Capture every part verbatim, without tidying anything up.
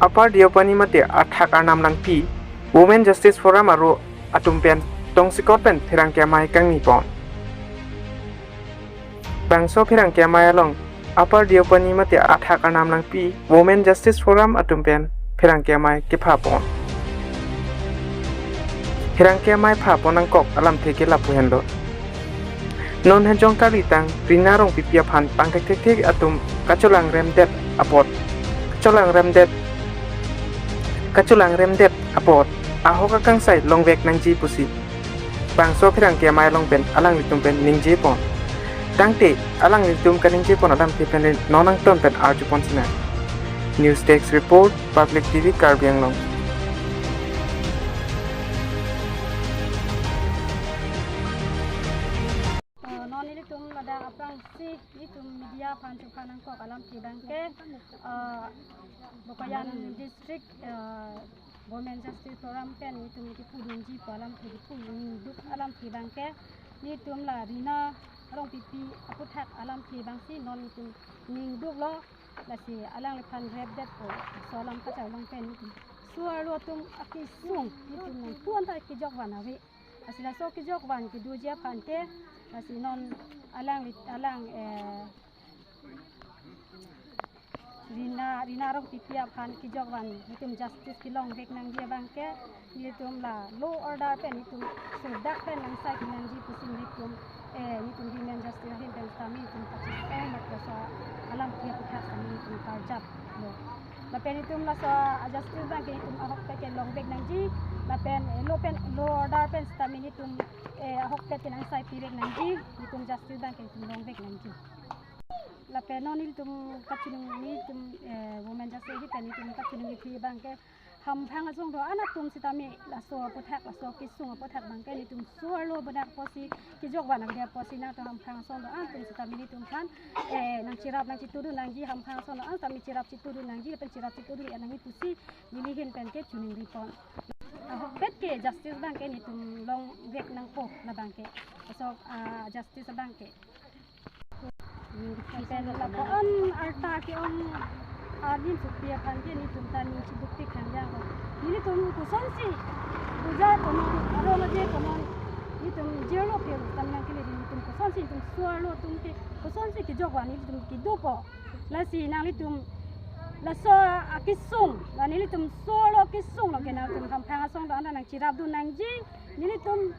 Upper Deopani mate Athak Arnam Langpi Women Justice Forum aro atum pen tongsekot pen pherangke amei kangni pon. Bangso pherangke amei along Upper Deopani mate Athak Arnam Langpi Women Justice Forum atum pen pherangke amei kepha pon. Pherangke amei pha pon angkok alamthe ke lapu henlo. Non hejong kalitang Rina Rongpipi aphan pangthekthek atum kacholangremdet apot, kacholangremdet, kacholangremdet apot ahok akangsai longvek nangji pusi bangso pherangke amei along pen alanglitum pen ningje pon. Tangte alanglitum kaningje pon alamthe pen non angton pen arju pon sinang. News Desk Report, Public T V Karbi Anglong. Eh, non nelitum ladak aphrangsi nelitum media aphan chephan nangkok alamthe abangke, eh, Bokajan District, eh, Women Justice Forum pen nelitum kipudunji pu alamthe, kipudun duk alamthe abangke, nelitum la Rina Rongpipi aputhak alamthe abangsi non nelitum ning duklo, lasi alangliphan repdetpo, laso alam kacharlong pen nelitum so-arlo atum akesung nelitum nangpu anta kejok van ave. Lasi laso kejok van kedoji aphan ke, lasi non alangli, alang, eh, Rina, Rina Rongpipi aphan kejok van nelitum justice kelongvek nangji abangke, nelitum la law order pen nelitum sodak pen nangsai pi nangji pusi nelitum, eh, nelitum Women Justice ahin pen sitame nelitum pachis pen mat laso alamthe aputhak sitame nelitum karjaplo. Lapen nelitum laso a-justice abangke nelitum ahokpet ke longvek nangji, lapen, eh, law pen, law order pen sitame nelitum, eh, ahokpet ke nangsai pivek nangji, nelitum justice abangke nelitum longvek nangji. Lapen non nelitum kachinung, nelitum, eh, Women Justice ahin pen nelitum kachinung kithi abangke, hamphang asong do-an atum sitame laso aputhak, laso kesung aputhak abangke nelitum so-arlo benak pusi kejok van avedet pusi nangtum hamphang asong do-an atum sitame nelitum aphan, eh, nangcherap nangchitudun nangji, hamphang asong do-an sitame cherap chitudun nangji, lapen cherap chitudun nangji pusi neli ahin pen ke chiningri pon. Ahokpet ke justice abangke nelitum longvek nangpo labangke. Laso, ah, justice abangke. Lapen lapu-an arta ke-ong adim supi aphan ke nelitum ta ning chiduk tik hanjang lo. Nelitum kosonsi bujar konon, arong aje konon, nelitum jail lo phe tam nangkele nelitum kosonsi nelitum so-arlo atum ke kosonsi kejok van nelitum kedopo. Lasi nanglitum laso akesung, la nelitum so-arlo kesung lo ke nangtum hamphang asong do-an ta nangcherapdun nangji, nelitum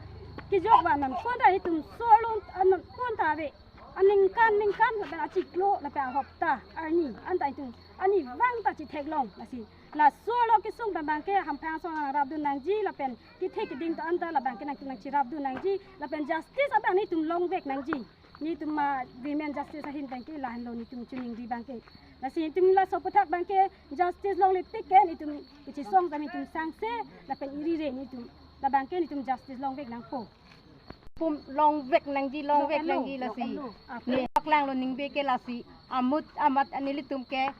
kejok van nangpon ta nelitum so-arlo an nangpon ta ave. Aningkan ningkan lapen achiklo lapen ahopta arni anta itum arnivang ta chitheklong lasi. La so-arlo kesung abangke hamphang asong nangrapdun nangji lapen kethe keding ta anta labangke nangtum nangcherapdun nangji lapen justice abang nelitum longvek nangji. Nelitum ma Women Justice ahin abangke lahenlo nelitum chiningri abangke. Lasi nelitum laso aputhak abangke justice longle tik ke nelitum kachisong ta nelitum sangse lapen iri re nelitum labangke nelitum justice longvek nangpo. Pum longvek nangji, longvek nangji lasi. Ne paklanglo ningve ke lasi. Amut amat nelitum ke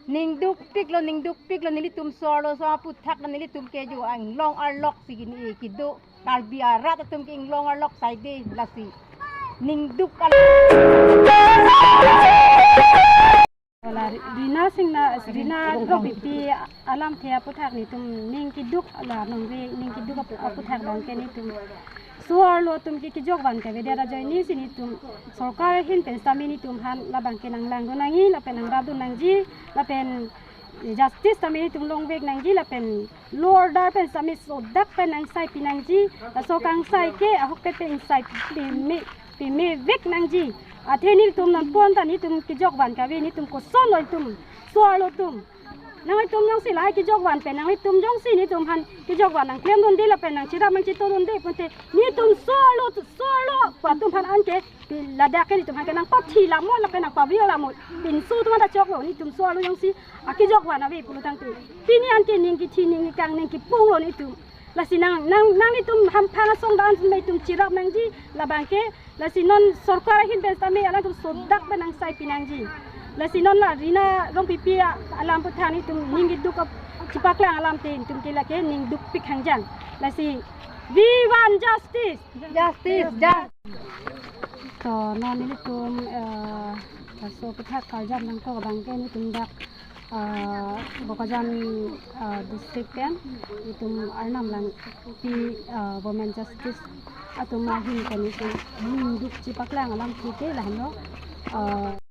ning dukpiklo, ning dukpiklo nelitum so-arlo so aputhak nelitum ke jo inglong arlok si kini kedo. Karbi arat atum ke inglong arlok saide lasi. Ning duk arlok. La Rina Singna, Rina Rongpipi alamthe aputhak nelitum ning keduk la nongve ning keduk apu-, aputhak abangke nelitum so-arlo atum ke kejok van ke avedet ajoine si nelitum sorkar ahin pen sitame nelitum aphan labangke nanglangdun nangji lapen nangrapdun nangji lapen justice sitame nelitum longvek nangji lapen law order pen sitame sodak pen nangsai pi nangji, laso kangsai ke ahokpet pen ingsai pime, pimevek nangji. Athe nelitum nangpon ta nelitum kejok van kave, nelitum kosonlo itum so-arlo atum. Nanglitum jongsi lahai kejok van pen nanglitum jongsi nelitum aphan kejok van nangklemdunde lapen nangcherap nangchitudunde pulote nelitum so-arlo, so-arlo pu atum aphan anke pi ladak ke nelitum aphan ke nangpathi lamot lapen nangpavir lamot. Pinso atum ta choklo nelitum so-arlo jongsi akejok van ave pulo tangte. Pini anke ning kithi ning kang ning kipunglo nelitum. Lasi nang, nang, nanglitum hamphang asong do-an nelitum cherap nangji labangke. Lasi non sorkar ahin pen sitame alangtum sodak pen nangsai pi nangji. Lasi non la Rina Rongpipi a-, alam aputhak nelitum ning keduk ap-, chepaklang alamthe nelitum ke lake ning dukpik hanjang. Lasi we want justice. Justice, justice. To non nelitum, eh, laso aputhak karjap nangkok abangke nelitum dak Ah, Bokajan, ah, district pen itum Arnam Langpi, ah, Women Justice atum ahin pen itum ningduk chipaklang alam kiti lahenlo. Ah,